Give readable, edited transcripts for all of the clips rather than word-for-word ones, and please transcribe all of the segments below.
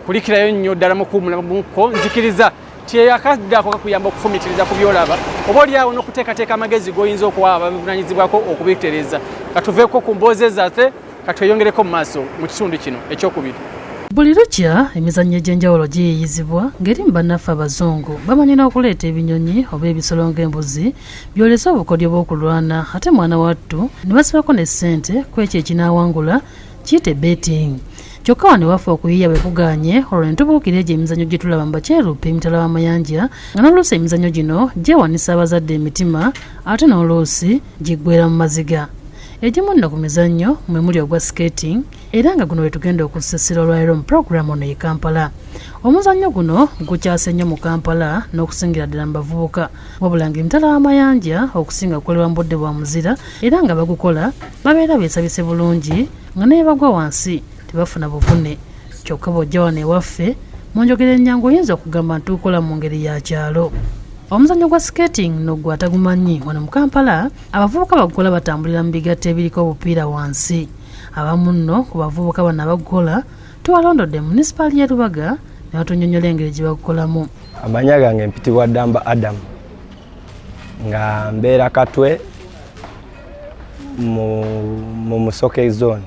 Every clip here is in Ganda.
Kulikirayo nnyo ddala mu kuwumulamuko. Nzikiriza ti akadde ako kakuyamba okufumiitiriza ku byolaba, oba oliawo n'okuteekateeka amagezi g'oyinza okuwa ababivunanyizibwako okubitereeza. Katuveeko ku mboozi zaffe, katweyongereko mu maaso mu kitundu kino ekyokubiri. Buli lukya emizannyo egy'enjawulo giyiiyizibwa ng'eri mu bannaffe abazungu bamanyi n'okuleeta ebinyonyi oba ebisolo ng'embuzi byolese obukodyo bw'okulwana, ate mwana wattu ne basibako ne ssente ku ekyo ekinaawangula, kiyite betting. Kyokka wano ewaffe okuyiiya bwe kugaanye, olwo ne tubuukira egyo emizannyo gye tulaba mu bakyeruppe emitala w'amayanja, nga n'oluusi emizannyo gino gyewanisa abazadde emitima ate n'oluusi giggweera mu maziga. Egimu nno ku mizannyo mwe muli ogwa skating, era nga guno we tugenda okussa essira olwaleero mu pulogulaamu ono ye Kampala. Omuzannyo guno gukyase nnyo mu Kampala n'okusingira ddala mu bavubuka, wabula ng'emitala w'amayanja okusinga gukolebwa mu budde bwa muzira, era nga bagukola babeera beesabise bulungi nga ne bwe bagwa wansi tebafuna buvune. Kyokka bw'ojja wano ewaffe, mu njogera ennyangu oyinza okugamba nti tugukola mu ngeri ya kyalo. Omuzannyo gwa skating nno ggwe atagumanyi, wano mu Kampala abavubuka bagukola batambulira mu bigatto ebiriko obupiira wansi. Abamu nno ku bavubuka bano abagukola tubalondodde mu munisipaali y'e Lubaga ne batunnyonnyola engeri gye bagukolamu. Amannya gange mpitibwa Ddamba Adam, nga mbeera Katwe mu Musoke zone,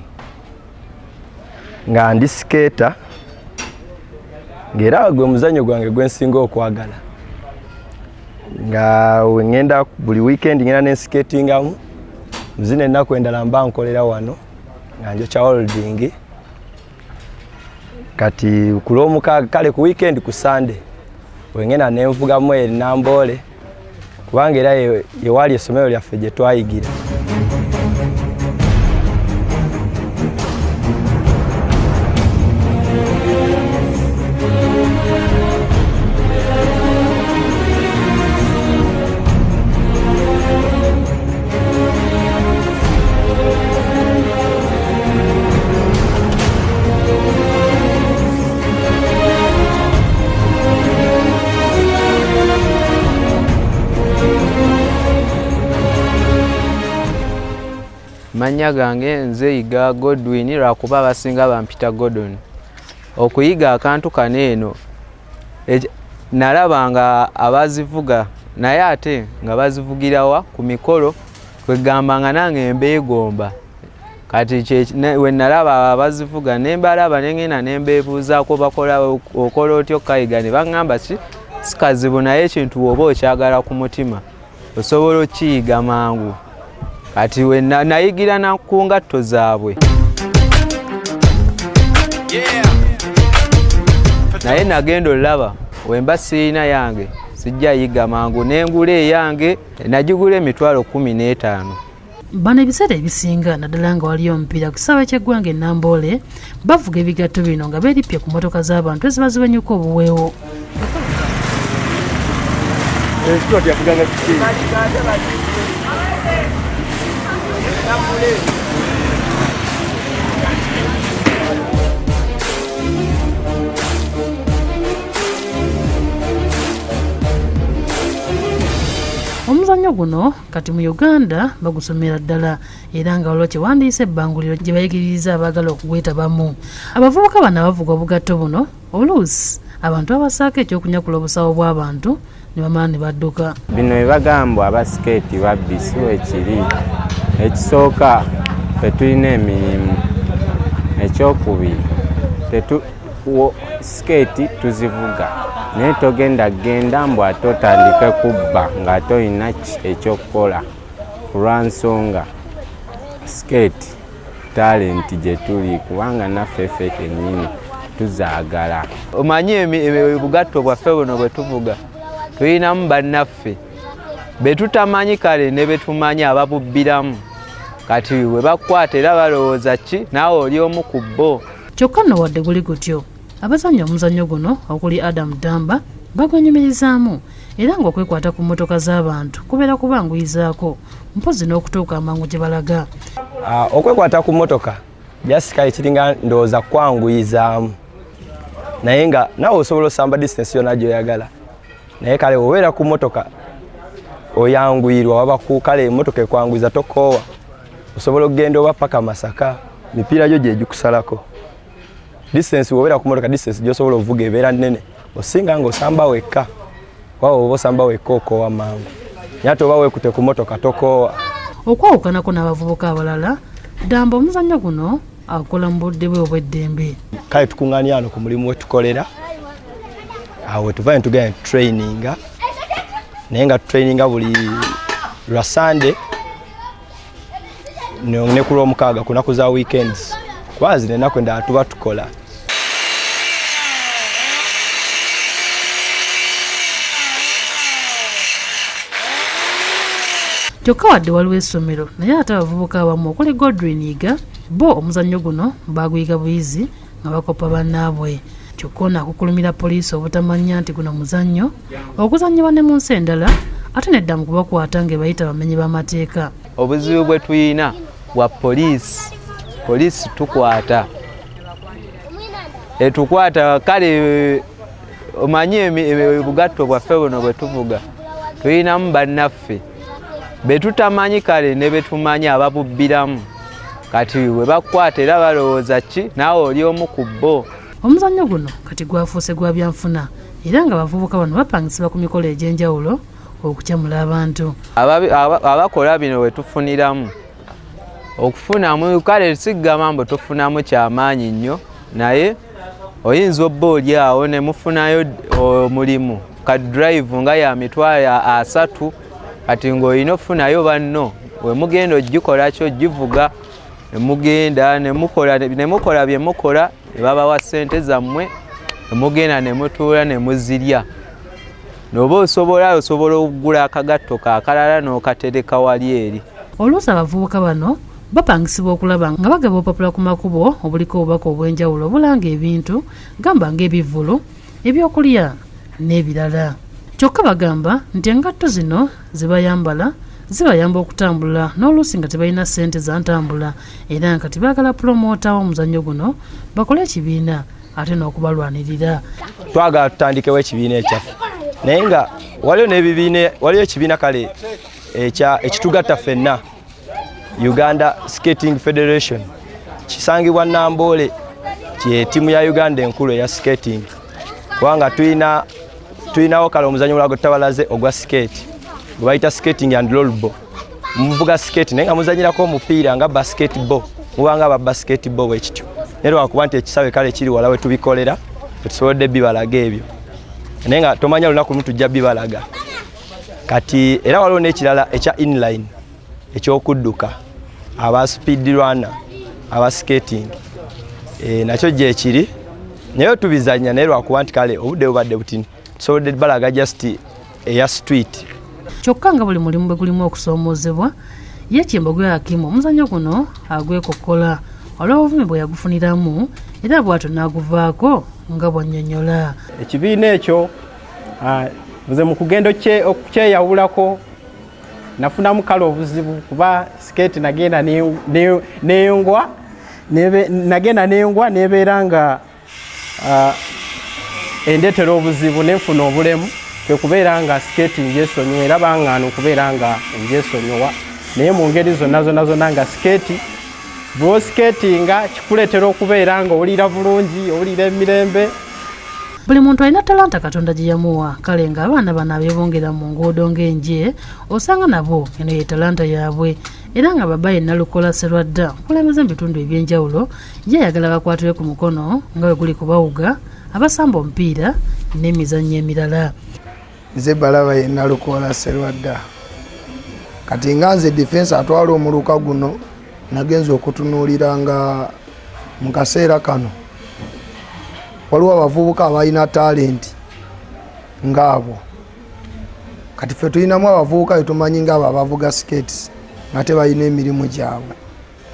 nga ndi skater, ng'era gwe muzannyo gwange gwe nsinga okwagala, nga wengenda buli weekend ngenda ne skatingamu. Muzino ennaku endala mba nkolera wano nga njokya holding. Kati ku lwomukaaga, kale ku weekend, ku Sunday wengenda nenvugamu e Namboole, kubanga era yewaali essomero lyaffe gye twayigira. Mannya gange nze Yiga Godwin, lwakuba abasinga bampita Gordon. Okuyiga akantu kano eno nalaba nga abazivuga, naye ate nga bazivugirawa ku mikolo, kwegamba nga nange mbeegomba. Kati we nalaba abazivuga ne mbalaba, ne ngenda ne mbeebuuzaako, bakola okola otya okukayiga? Ne baŋŋamba ki si kazibu, naye ekintu bw'oba okyagala ku mutima osobola okukiyiga mangu. Kati we nayigira na ku ngatto zaabwe, naye nagenda olaba wemba sirina yange sijja yiga mangu, nengula eyange, nagigula 150,000. Bano ebiseera ebisinga, naddala nga waliyo omupiira ku kisaawe ky'eggwanga e Namboole, bavuga ebigatto bino nga beerippye ku mmotoka z'abantu eziba ziwenyuka obuweewo. Omuzannyo guno kati mu Uganda bagusomera ddala, era nga waliwo kyewandiisa ebbanguliro gye bayigiririza abaagala okugwetabamu. Abavubuka bano abavuga obugatto buno oluusi abantu babasaako ekyokunyakula obusawo bw'abantu ne bamala ne badduka. Bino bye bagamba abasikeeti babbi si wekiri. Ekisooka, tetulina emirimu. Ekyokubiri, sikeeti tuzivuga, naye togenda genda mbu ate otandike kubba ng'ate olina ekyokukola, ku lwa nsonga sikeeti talenti gye tuli, kubanga naffe ffe kennyini tuzaagala. Omanyi obugatto bwaffe buno bwe tuvuga, tulinamu bannaffe be tutamanyi, kale ne be tumanyi ababubbiramu. Kati we bakukwata era balowooza ki naawe oli omu ku bo. Kyokka nno wadde guli gutyo, abazannya omuzannyo guno okuli Adam Ddamba bagwenyumirizaamu, era ng'okwekwata ku mmotoka z'abantu kubeera kubanguyizaako mpozzi n'okutuuka amangu gye balaga. Okwekwata ku mmotoka just kale kiringa ndowooza kwanguyizaamu, naye nga naawe osobola osamba distance yonna gy'oyagala, naye kale obeera ku mmotoka oyanguyirwa, waba ku kale emmotoka ekwanguyiza, tokoowa, osobola okugenda oba paka Masaka, mipiira gyo gyegikusalako. Distance wobeera ku motoka, distance gyosobola ovuga ebeera nnene osinga nga osamba wekka. Wawe oba osamba wekka okoowa mangu, naye ate oba weekute ku motoka tokoowa. Okwawukanako n'abavubuka abalala, Ddamba omuzannyo guno agukola mu budde bwe obw'eddembe. Kale tukuŋŋaanira wano ku mulimu wetukolera, awo wetuva ne tugenda netutraininga, naye nga tutraininga buli lwa Sande ne ku Lwomukaaga, ku naku za weekends, kuba zino ennaku endala tuba tukola. Kyokka wadde waliwo essomero, naye ate abavubuka abamu okuli Godwin Yiga bo omuzannyo guno baaguyiga buyizi nga bakoppa bannaabwe. Kyokka ono akukkulumira poliisi obutamanya nti guno muzannyo oguzannyibwa ne mu nsi endala, ate nedda mu kubakwata ng'ebayita bamenyi b'amateeka. Obuzibu bwe tulina bwa poliisi, poliisi tukwata etukwata, kale omanyi obugatto bwaffe buno bwe tuvuga tulinamu bannaffe be tutamanyi, kale ne be tumanyi ababubbiramu. Kati we bakukwata era balowooza ki naawe oli omu ku bo. Omuzannyo guno kati gwafuuse gwa byanfuna, era nga abavubuka bano bapangisibwa ku mikolo egy'enjawulo okukyamula abantu. Abakola bino we tufuniramu okufunamu, kale sigamba mbu tufunamu kyamaanyi nnyo, naye oyinza obba oli awo ne mufunayo omulimu ka drive nga ya 300,000, kati ng'olina ofunayo banno we mugenda ogikola kyo givuga, ne mugenda ne mukola bye mukola, ne babawa ssente zammwe, ne mugenda ne mutuula ne muzirya. N'oba osobola okugula akagatto kakalala n'okatereka wali eri. Oluusi abavubuka bano bapangisibwa okulaba nga bagaba obupapula ku makubo obuliko obubaka obw'enjawulo obulanga ebintu, gamba ng'ebivvulu, ebyokulya n'ebirala. Kyokka bagamba nti engatto zino ze bayambala zibayamba okutambula n'oluusi nga tebalina ssente za ntambula, era nga kati baagala pulomoota w'omuzannyo guno bakole ekibiina ate n'okubalwanirira. Twagala tutandikewo ekibiina ekyaffe, naye nga waliwo n'ebibiina, waliwo ekibiina kale ekitugatta ffenna, Uganda Skating Federation, kisangibwa Namboole, kye ttiimu ya Uganda enkulu eya skating, kubanga tulinawo kale omuzannyo omulala gwe tutabalaze ogwa skate gwe bayita skating and rollball. Muvuga skate naye nga muzannyirako omupiira nga basketball, mubanga aba basketball bwe kityo, naye lwakuba nti ekisawe kale kiri wala we tubikolera tetusobodde bibalaga ebyo, naye nga tomanya lunaku lumu tujja bibalaga. Kati era waliwo n'ekirala ekya inline ekyokudduka, aba speed runner, aba skating, nakyo gyekiri, naye tubizannya, naye lwakuba nti kale obudde bubadde butini, tusobodde balaga just eya street. Kyokka nga buli mulimu bwe gulimu okusoomoozebwa, ye Kimbogwe Hakimu omuzannyo guno agwekokkola olw'obuvumi bwe yagufuniramu, era bw'atyo n'aguvaako nga bw'annyonnyola. Ekibiina ekyo nze mu kugenda okukyeyawulako nafunamu kale obuzibu, kuba skate nagenda nengwa, nagenda nengwa nebeera nga endeetera obuzibu, nenfuna obulemu, kwe kubeera nga skate njesonyiwa, era bangaana okubeera nga njesonyiwa. Naye mu ngeri zonna zonna zonna nga skate bw'osiketinga kikuleetera okubeera nga owulira bulungi, owulira emirembe. Buli muntu alina talanta Katonda gye yamuwa, kale ng'abaana bano abeebongera mu nguudo ng'enje osanga nabo eno ye talanta yaabwe, era nga Babaye Nalukola Serwadda omukulembeze mu bitundu eby'enjawulo ye ayagala bakwatibwe ku mukono nga bwe guli kubawuga abasamba omupiira n'emizannyo emirala. Nze Balaba ye Nalukola Serwadda. Kati nga nze defense atwala omuluka guno, nagenze okutunuulira nga mu kaseera kano waliwo abavubuka abalina talenti ng'abo. Kati ffe tulinamu abavubuka betumanyi ng'abo abavuga skates nga tebalina emirimu gyabwe.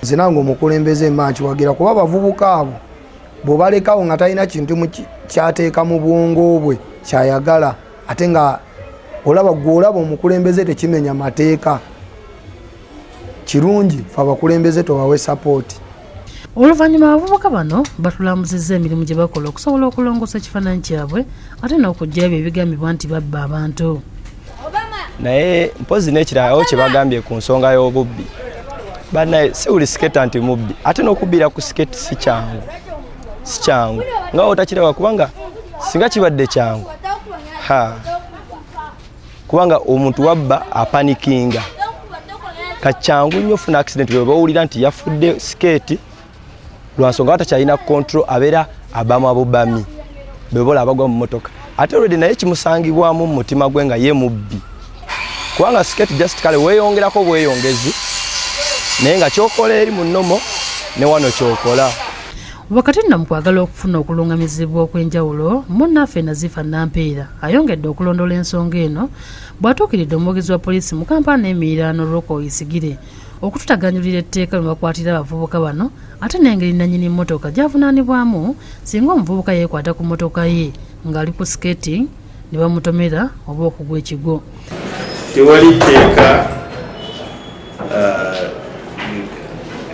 Nze nange omukulembeze mba nkiwagira, kuba abavubuka abo bw'obalekawo nga talina kintu kyateeka mu bwongo bwe kyayagala, ate nga olaba gwe olaba omukulembeze tekimenya mateeka, kirungi fe abakulembeze tubawe sapooti. Oluvannyuma abavubuka bano batulambuzizza emirimu gye bakola okusobola okulongoosa ekifaananyi kyabwe ate n'okuggyayo ebyo ebigambibwa nti babba abantu. Naye mpozi n'ekirala awo kye bagambye ku nsonga y'obubbi, bannaye si buli siketa nti mubbi, ate n'okubbira ku siketi si kyangu. Si kyangu nga otakiraba, kubanga singa kibadde kyangu, ha, kubanga omuntu wabba apanikinga, kakyangu nnyo ofuna accident. Bwe bawulira nti yafudde skate, lwansonga batakyalina control, abeera abamu abubami bebola abagwa mu motoka, ate already naye kimusangibwamu mu mutima gwe nga ye mubbi, kubanga skate just kale weeyongerako bweyongezi, naye nga kyokola eri mu normal ne wano kyokola. Wakati nno mu kwagala okufuna okulungamizibwa okw'enjawulo, munnaffe Nazifa Nampeera ayongedde okulondoola ensonga eno bw'atuukiridde omwogezi wa poliisi mu Kampala n'emiriraano, Roko Isigire, okututaganyulira etteeka mwe bakwatira abavubuka bano, ate n'engeri nannyini mmotoka gy'avunaanibwamu singa omuvubuka yeekwata ku mmotoka ye ng'ali ku skating ne bamutomera oba okugwa ekigwo. Tewali tteeka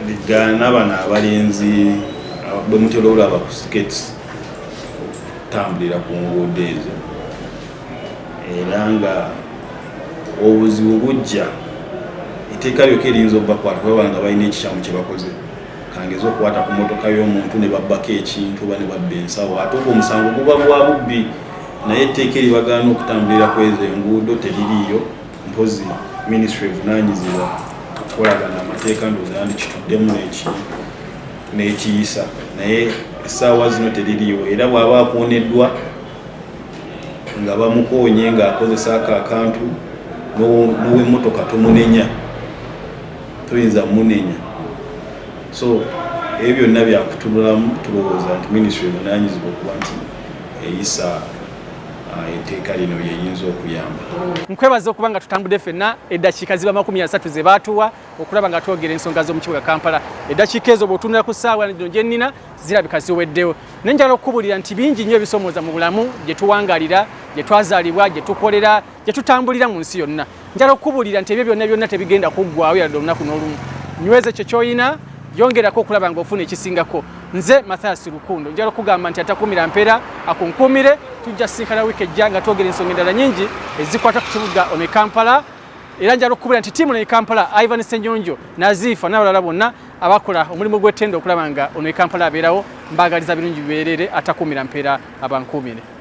ligaana bano abalenzi bwe mutera olaba ku skates okutambulira ku nguudo ezo, era nga obuzibu bujja etteeka lyokka eriyinza okubakwata kuba nga balina ekikyamu kye bakoze, kangeze okukwata ku motoka y'omuntu ne babbako ekintu oba ne babba ensawo, ate ogwo omusango guba gwa bubbi. Naye etteeka eribagaana okutambulira ku ezo enguudo teririiyo. Mpozi minisitule evunaanyizibwa okukolagana amateeka ndowooza yandikituddemu n'ekiyisa, naye essaawa zino teririiwo. Era bw'aba akooneddwa nga bamukoonye ng'akozesa ako akantu, n'owemmotoka tomunenya, toyinza munenya. So ebyo byonna byakutunulamu. Tulowooza nti minisitule evunaanyizibwa okuba nti eyisa etteeka lino yeyinza okuyamba. Nkwebaza okuba nga tutambudde ffenna eddakiika ziba 30 ze baatuwa okulaba nga twogera ensonga z'omu kibuga Kampala. Eddakiika ezo bw'otunula ku ssaawa zino gye nnina zirabika ziweddewo, naye njagala okukubulira nti bingi nnyo ebisomooza mu bulamu gye tuwangalira, gye twazaalibwa, gye tukolera, gye tutambulira mu nsi yonna. Njagala okukubulira nti ebyo byonna byonna tebigenda kuggwawo yadde olunaku n'olumu. Nyweza ekyo ky'olina, yongerako okulaba ng'ofuna ekisingako. Nze Mathias Lukundo, njagala okugamba nti atakuumira mpeera akunkuumire. Tujja sinkana wiiki ejja nga twogera ensonga endala nyingi ezikwata ku kibuga ono e Kampala. Era njagala okukubulira nti ttiimu e Kampala, Ivan Ssenyonjo, Nazifa n'abalala bonna abakola omulimu gw'ettendo okulaba nga ono e Kampala abeerawo, mbaagaliza birungi bibeerere. Atakuumira mpeera abankuumire.